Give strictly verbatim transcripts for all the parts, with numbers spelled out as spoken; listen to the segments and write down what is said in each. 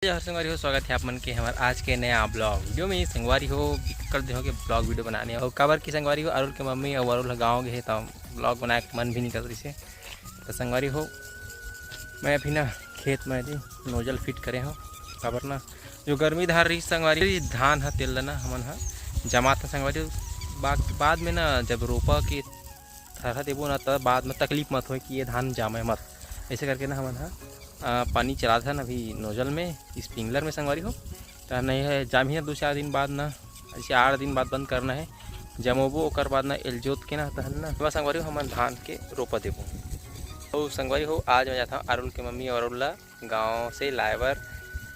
जय जोहार संगवारी हो, स्वागत हे आप मन के हमर आज के नया ब्लॉग वीडियो में। संगवारी हो, बिकट दिन हो गे ब्लॉग वीडियो बनाने हो, काबर कि संगवारी हो, अरुल के मम्मी अउ अरुल ह गाँव गे हे, त ब्लॉग बनाए के मन भी नहीं करत रहिसे। त संगवारी हो, मैं अभी ना खेत में जी नोजल फिट करे हूँ, काबर ना जो गर्मी धार रही संगवारी, धान ह तेल ल ना हमन ह जमात ह संगवारी हो। बा-, बाद में ना जब रोपा के थरहा देबो ना, त बाद में तकलीफ मत होय कि ये धान जामे मत। ऐसे करके ना हमन ह, अ, पानी चलात हन अभी नोजल में, स्प्रिंकलर में संगवारी हो। त नहीं है, जाम ही ना दो चार दिन बाद ना, ऐसे आठ दिन बाद बंद करना है। जमोबो ओकर बाद ना एल जोत के ना तहन ना, बस संगवारी हो, हमन धान के रोपा देबो। अउ संगवारी हो, आज मैं जात हूँ अरुल के मम्मी अउ अरुल ला गाँव से लाए बर,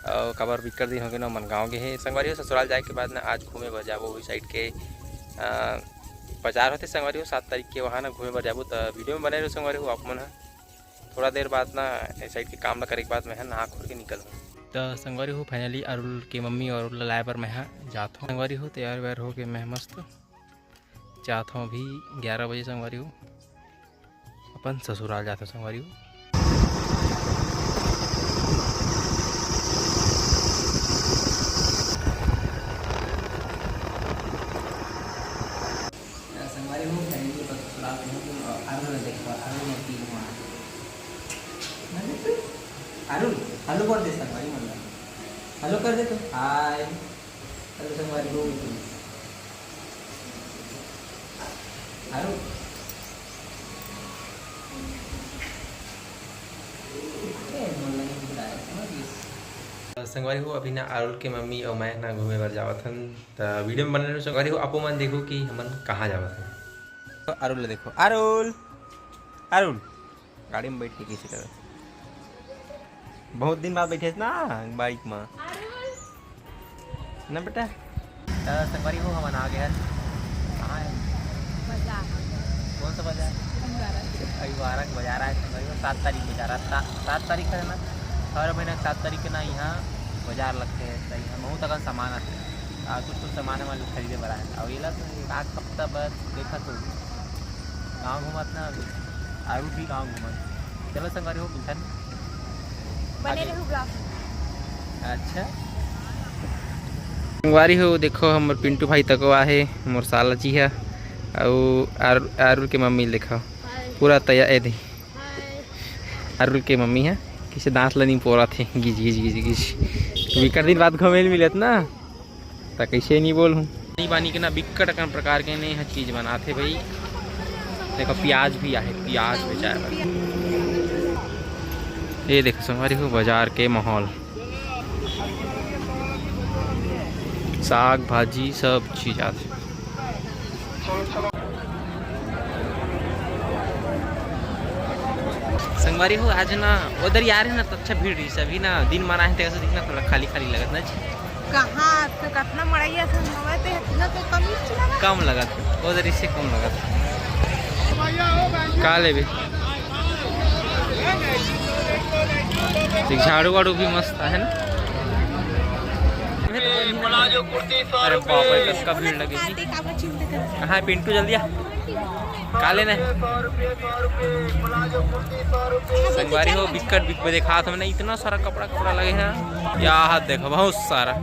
अउ काबर बिकट दिन हो गे ना, मन गाँव गे हे। संगवारी हो, ससुराल जाए के बाद ना आज घूमे बर जाबो वही साइड के, अ, बाजार होते संगवारी हो, सात तारीख के वहाँ ना घूमे बर जाबो। त वीडियो में बने रहो संगवारी हो आप मन ह। थोड़ा देर बाद ना ए साइड के काम ला करे के बाद मैं ह नहा खोर के निकल हूँ। त संगवारी हो, finally अरुल के मम्मी अरुल ला लाए बर मैं ह जात हूँ। संगवारी हो, तैयार वैयार हो के मैं मस्त जात हूँ अभी ग्यारह बजे संगवारी हो। अपन ससुराल जाथों संगवारी हो। संगवारी हो, फैमिली पर ससुराल में हूँ, तुम अरुण में देखो, अरुण में तीन हुआ। अरुण, हेलो कर दे संगवारी मन ला। हेलो कर दे तो। हाय। हेलो संगवारी हो। अरुण। ए, मोर लाइन बुलाए, समझ गए? संगवारी हो, अभी ना अरुल के मम्मी अउ मैं ना घूमे बर जावत हन, त वीडियो में बने रहो संगवारी हो। आपो मन देखो कि हमन कहाँ जावत हन। तो अरुल ला देखो, अरुल, अरुल। गाड़ी में बैठ के किसी तरह। बहुत दिन बाद बैठे ना बाइक में। ना बेटा। त संगवारी हो, हमन आ गए हन। कहाँ है? बाजार। कौन सा बाजार? अभिवारक। अभिवारक बाजार आए संगवारी हो, सात तारीख बाजार आए, सा-, सात तारीख है ना, हर महीना के सात तारीख के ना यहाँ बाजार लगते हैं, त यहाँ बहुत अकन सामान आते हैं। आ, कुछ कुछ सामान हमारे खरीदे बर आए हैं। और ये ला तो एक आध हफ्ता बाद देखा तो गाँव घूमत ना अभी, अरुल भी गाँव घूमत। चलो संगवारी हो, मिलथन बने आगे। रहो ब्लॉग में। अच्छा। संगवारी हो, देखो हमर पिंटू भाई तको आहे, मोर साला जी है, अउ आर-, अरुल के मम्मी देखो, हाय। पूरा तैयार, ए दे। हाय। अरुल के मम्मी है, किसे दांत ल नहीं पोरत हे, गिज, गिज, गिज, गिज। बिकट दिन बाद घूमे ल मिलत ना। त कइसे नहीं बोलहूँ। पानी बानी के ना बिक्कट अकन प्रकार के ने ह चीज बनाथे भाई। देखो प्याज भी आहे, प्याज बेचाए बर। ये देखो संगवारी हो, बाजार के माहौल, साग भाजी सब चीज आथे। संगवारी हो, आज ना उधर यार है ना, तो अच्छा भीड़ रही, अभी ना दिन माना है, तो ऐसा दिखना थोड़ा खाली खाली लगत ना जी। कहाँ तो कतना मड़ैया से हवा ते इतना तो कमी च लगा। कम लगत, उधर इससे कम लगत। का लेबे? एक झाड़ू वाड़ू भी मस्त है ना। अरे बाप रे, कतका भीड़ लगे जी। काबर चिंता कर। हाँ पिंटू, जल्दी आ। का लेना है? संगवारी हो, बिक्कट बिक-, देखा था मैंने, इतना सारा कपड़ा, कपड़ा लगे हैं। या हाथ देखो, बहुत सारा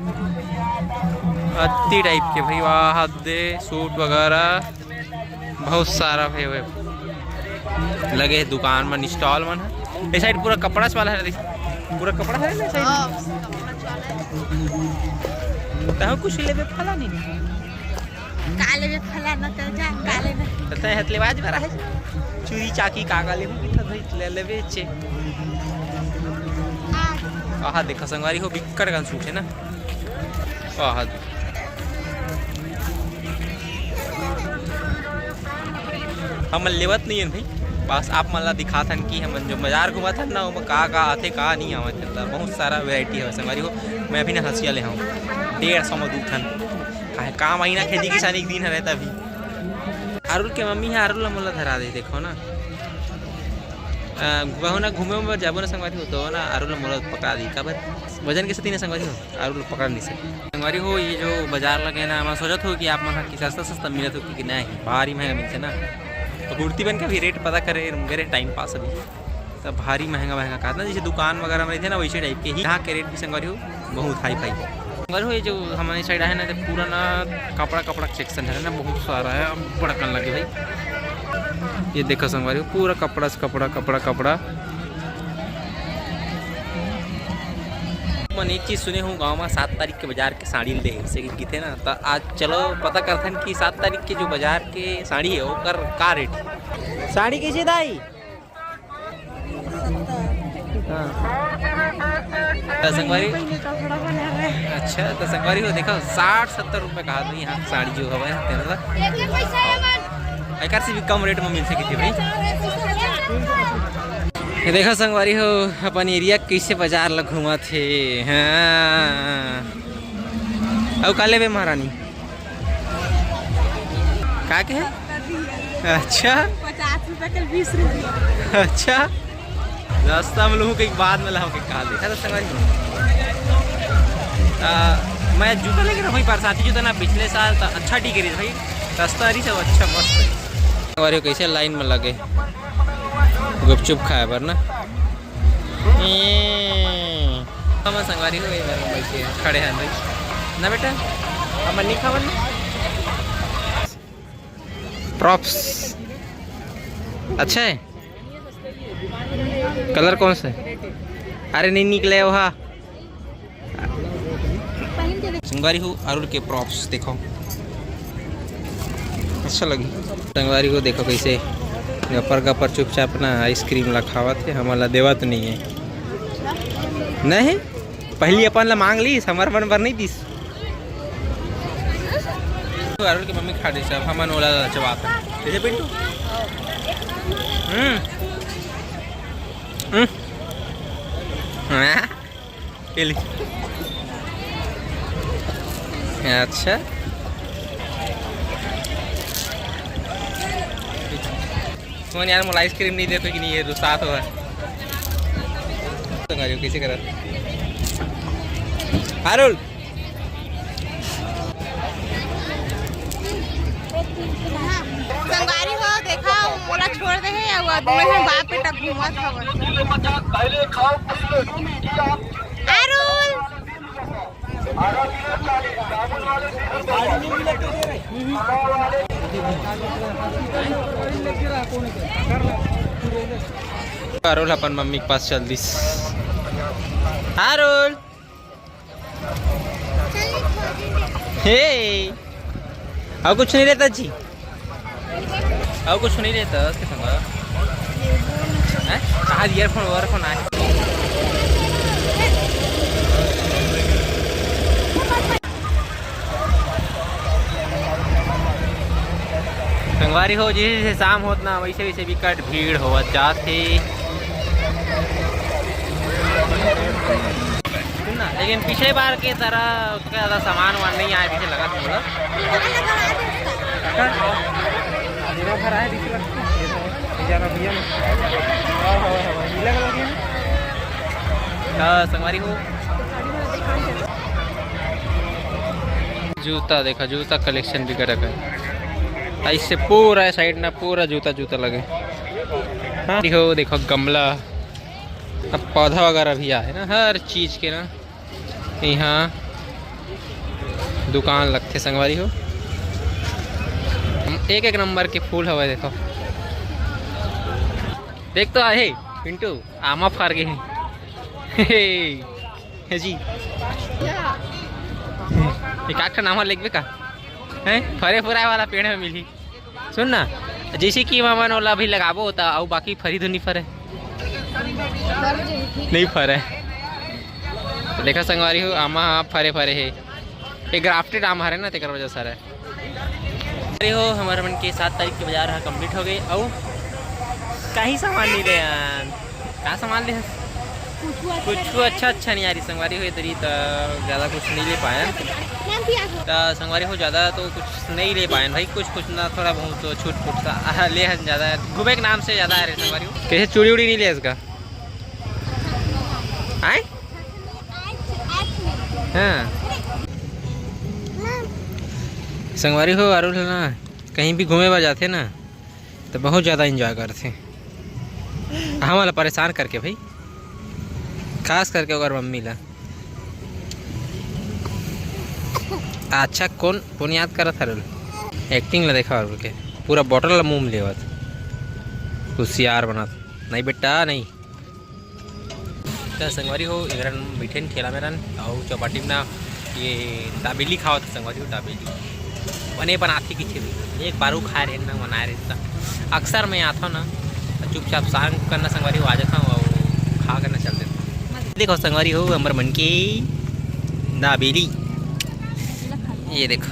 अत्ती टाइप के भाई, वाह हाथ दे, सूट वगैरह बहुत सारा भाई, भाई लगे है दुकान मन, स्टॉल मन है। ये साइड पूरा कपड़ा वाला है, पूरा कपड़ा है ना साइड। हाँ, कपड़ा वाला है। तहु कुछ लेबे फला नहीं। का लेबे फलाना त जा, का लेना? त तैं हत लेवाज बर आहे। चूरी चाकी का का लेबू, कितना धरी ले लेबे चे। हाँ। आहा, देखा संगवारी हो, बिक्कट कन सूट है ना। आहा। हमन लेवत नहीं है भाई, बस आप मन ला दिखात हन कि हमन जो बाजार घूमत हन ना, ओमा का का आथे, का नहीं आवत है। त बहुत सारा वैरायटी है संगवारी हो। मैं अभी ना हंसिया ले हूँ डेढ़ सौ में दू ठन। काहे काम आई ना, खेती किसानी के दिन हरे तभी। अरुल के मम्मी है, अरुल ला मोला धरा दे, देखो ना। अ, कहूँ ना घूमे में जाबो ना संगवारी हो, तो ना अरुल ला मोला पकड़ा दी, काबर वजन के सेती ना संगवारी हो, अरुल ला पकड़ नहीं सके। संगवारी हो, ये जो बाजार लगे ना, मैं सोचत हो कि आप मन ह कि सस्ता सस्ता मिलत हो कि नहीं, भारी महंगा मिलथे ना। तो मूर्ति बन के अभी रेट पता करे, मेरे टाइम पास अभी। त भारी महंगा महंगा कहात ना, जैसे दुकान वगैरह में रहिथे ना, वैसे टाइप के ही। यहाँ के रेट भी संगवारी हो बहुत हाई फाई। संगवारी हो, ये जो हमारे साइड आहे ना, तो पूरा ना कपड़ा, कपड़ा सेक्शन है ना, बहुत सारा है, बड़कन लगे भाई। ये देखो संगवारी हो, पूरा कपड़ा से कपड़ा, कपड़ा, कपड़ा। मन एक चीज सुने हूँ, गाँव में सात तारीख के बाजार के साड़ी ले से किथे ना, तो आज चलो पता करथन कि सात तारीख के जो बाजार के साड़ी है, ओकर का रेट है। साड़ी कैसे दाई? हाँ। त संगवारी, अच्छा, त संगवारी हो, देखो, साठ सत्तर रुपये कहा तो यहाँ साड़ी जो हवा है, तेन ला। एकर से भी कम रेट में मिल सकती है भाई। ये देखो संगवारी हो, अपन एरिया कैसे बाजार ला घूमत हे। हाँ, अउ का लेबे महारानी? का के? अच्छा। पचास रुपए के बीस रुपए। अच्छा, रास्ता में लोगों के बाद में लाओ के कहा देखा था संगवारी। आ, मैं जूता लेके रखा बरसाती जूता ना, पिछले साल तो अच्छा टिक रही भाई, रास्ता रही सब अच्छा मस्त है। संगवारी हो, कैसे लाइन में लगे गुपचुप खाए बर ना। ए, हम संगवारी हो, ये मेरे बैठे हैं, खड़े हैं भाई ना बेटा, हम नहीं खावन। प्रॉप्स अच्छा है। कलर कौन सा है? अरे नहीं निकले वहा। संगवारी हो, अरुण के प्रॉप्स देखो, अच्छा लगी। संगवारी हो, देखो कैसे गपर गपर चुपचाप ना आइसक्रीम ला खावत है, हमन ला देवत नहीं है। नहीं, पहली अपन ला मांग लीस, हमर मन बर नहीं दिस। अरुण के मम्मी खा दे सब, हमन ओला जवाब। जैसे पिंटू। हम्म। हम्म। हाँ। ये ले। अच्छा। सुमन यार, मोला आइसक्रीम नहीं देते कि नहीं, ये रुसात हुआ। तो गाड़ी कैसे करा? हारुल। संगवारी हो, देखा, मोला छोड़ दे हे, अउ आदमी हे, बाप बेटा घूमत हवन। अरुण। अरुण अपन मम्मी के पास चल दिस। अरुण। हे, अउ कुछ नहीं रहता जी, अउ कुछ नहीं रहता उसके संग। हैं? कहाँ earphone, earphone आए? संगवारी हो, जैसे जैसे शाम होत ना, वैसे वैसे बिकट भीड़ होवत जात हे। सुन ना, लेकिन पिछले बार के तरह उसका ज़्यादा सामान वामान नहीं आया, पीछे लगा था बोला। पूरा भरा है, पीछे लगा। ये तो, ये जा रहा भैया। हाँ, हाँ, हाँ, नीला कलर की है। हाँ, संगवारी हो। जूता देखा, जूता कलेक्शन भी कर रखा है। ऐसे पूरा साइड ना, पूरा जूता, जूता लगे। हाँ, देखो, देखो गमला, अब पौधा वगैरह भी आए ना, हर चीज़ के ना यहाँ दुकान लगथे संगवारी हो। एक एक नंबर के फूल हवे, देखो, देख तो आहे पिंटू, आमा फर गे हे। हे जी, एक आठ ठन आमा लेगबे का? हैं, फरे फुराए वाला पेड़ में मिलही। सुन ना, जैसे कि हमन ओला अभी लगाबो त अउ बाकी फरी धुन नहीं फरे। नहीं फरे। तो देखा संगवारी हो, आमा ह फरे फरे हे। ये ग्राफ्टेड आम हरे ना, तेकर वजह से हरे। अरे हो, हमारे मन के सात तारीख के बाजार ह complete हो गए। अउ काही सामान नहीं ले आन। का सामान ले हस? कुछ अच्छा नहीं आ रही संगवारी हो, इधर ही तो ज़्यादा कुछ नहीं ले पाए। तो संगवारी हो, ज़्यादा तो कुछ नहीं ले पाए भाई, कुछ कुछ ना, थोड़ा बहुत तो छूट फूट सा, आहा, ले हन ज़्यादा, घूमे के नाम से ज़्यादा आ रहे संगवारी हो। कैसे चूड़ी उड़ी नहीं ले इसका? आए? हाँ। संगवारी हो, अरुण है ना, कहीं भी घूमे बर जाथे ना, तो बहुत ज़्यादा enjoy करथे। हमन ला परेशान करके भाई, खास करके ओकर मम्मी ला। अच्छा, कौन कौन याद करत हरे? एक्टिंग ला देखा और के पूरा बॉटल ला मुंह में लेवत, होशियार बनत। नहीं बेटा, नहीं। त संगवारी हो, एकरन बैठे ठेला में रहन, अउ चौपाटी में ना ये दाबेली खावत हे संगवारी हो, दाबेली बने बनाथे किथे भी। एक बारू खाए रहे ना, बनाए रहे त अक्सर मैं आता ना, त चुपचाप सांग करना संगवारी हो, आ जाता हूँ और खा करना चल देता हूँ। देखो संगवारी हो, हमर मन के दाबेली, ये देखो।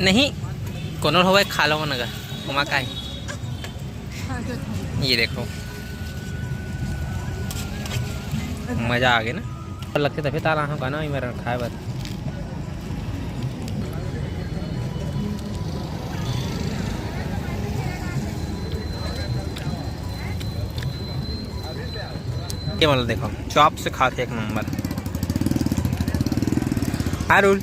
नहीं, कोनो होवे खा लो ना, घुमा का है। ये देखो, मजा आ गया ना। पर लगते तभी ताला हो गाना ही मेरा खाए बर। ये वाला देखो, चॉप से खा के एक नंबर। हाय रूल।